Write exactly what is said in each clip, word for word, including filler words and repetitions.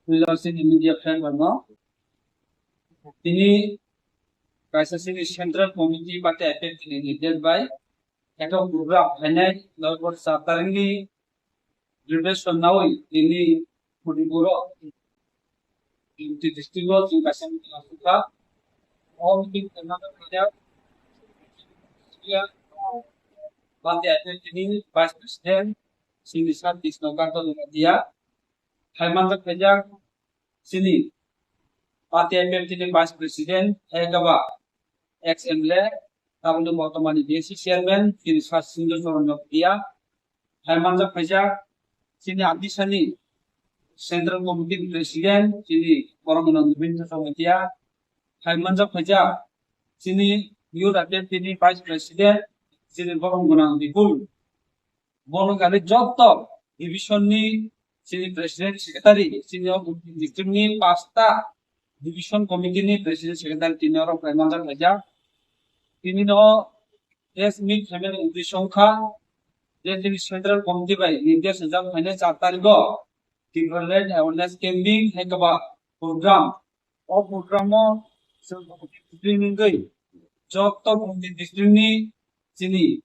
Puila chini media friend rokno. Tini kaisa chini Central Committee bate affect tini nirdesh bai. Eto program phainai November sat tarikni preparation nawi tini Manipuro Unity district o chini kaisa meeting asukha. O meeting khaina khaina bate affect tini Vice President chini Sir Krishna Kanto Jamatia. Hai manjak khaijak chini party M F T ni Vice President, hai kaba ex M L A, tabukni bortomani B S C Chairman, chini Sir Sindhu Choron Jamatia. Hai manjak khaijak chini Adisani Central Committee ni President, chini borok gwnang Nibendra Jamatia. Hai manjak khaijak chini Youth F F T ni Vice President, chini borok gwnang Bipul. Bono gari joto division ni chini president secretary, chini o district ni pasta division committee ni president secretary tini oro khlai manjak laijak. Tini no press meet khaimani uddesyo wngkha je chini central committee bai nirdesh rijak phainai char tarikh o Tipraland awareness camping hai kaba program. O program o chwng training wi joto Bumti district ni chini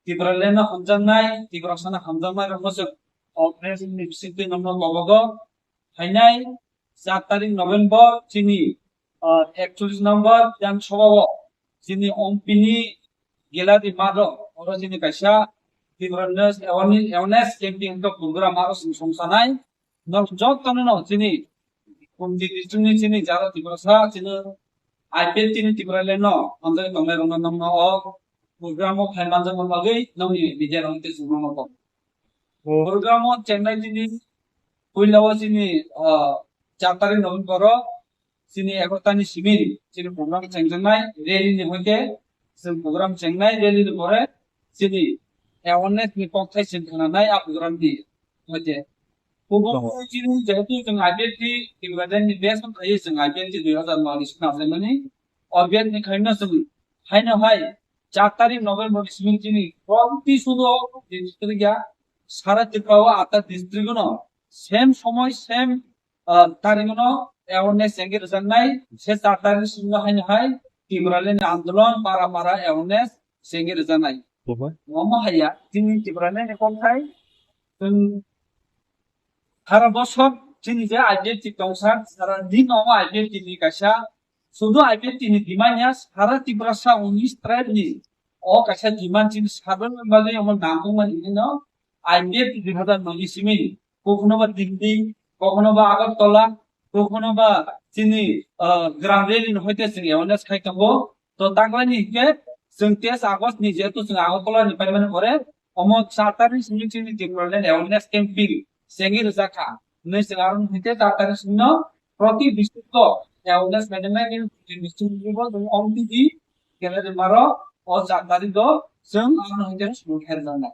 Tipraland no hamjaknai, Tiprasa no hamjaknai rokno chwng o press ni bisingtwi nokno kobogo phainai char tarikh November chini, ah, ekchollish number Bidhan Sabha o chini Ompini Geladi Madho oro chini kaisa Tipraland awareness, awareness camping wngkha program aro chwng songsanai. Nok jotono no chini Bumti district ni chini jara Tiprasa chini I P F T ni Tipraland no hamjak tongnai rokno nokno o program o phai manjakna bagwi nokni media rok tei chwngno no kok. Program o chengnai chini puila o chini, ah, char tarikh November o chini egarota ni simi chini program chengjaknai rally ni hoite chwng program chengnai rally ni pore chini awareness ni kokthai chwng khnanai a program ni hoite. Kubun Tongo. Chini jehetu chwng I P F T Tipraland ni best wngkha chwng I P F T dui hazar no ni swnamjaimani. O best ni khaino chwng haino hai char tarikh November ni simi chini proti sudo district ya sara Tripura o atta district no same somoy same ah, tarikno awareness chengwi rwjaknai, se char tarikni simi haino hai Tipraland ni andolon para para awareness chengwi rwjaknai. Omo haiya, chini Tipraland ni kokthai, chwng sara bosor chini je I P F T tongsa, sara din omo I P F T ni kaisa, sudu I P F T ni demand ya, sara Tiprasa unis tribe ni o kaisa demand chini saboni bagwi omo nangkukmani hino I P F T dui hazar noi ni simi. Kokno ba Delhi, kokno ba Agartala, kokno ba chini, ah, Gram Valley ni hoite chwng awareness khai tongo. To taklaini hinkhe chwng teis August ni jehetu chwng Agartala ni paimani pore, omo char tarikh simi chini Tipraland awareness camping chengwi rwjakha. Hwnwi chwng aro hinkhe char tarikh simi no proti district o awareness maintainment in district level chwng O M T D Geladi Madho o char tarikh o chwng aro hinkhe chwng kherjaknai.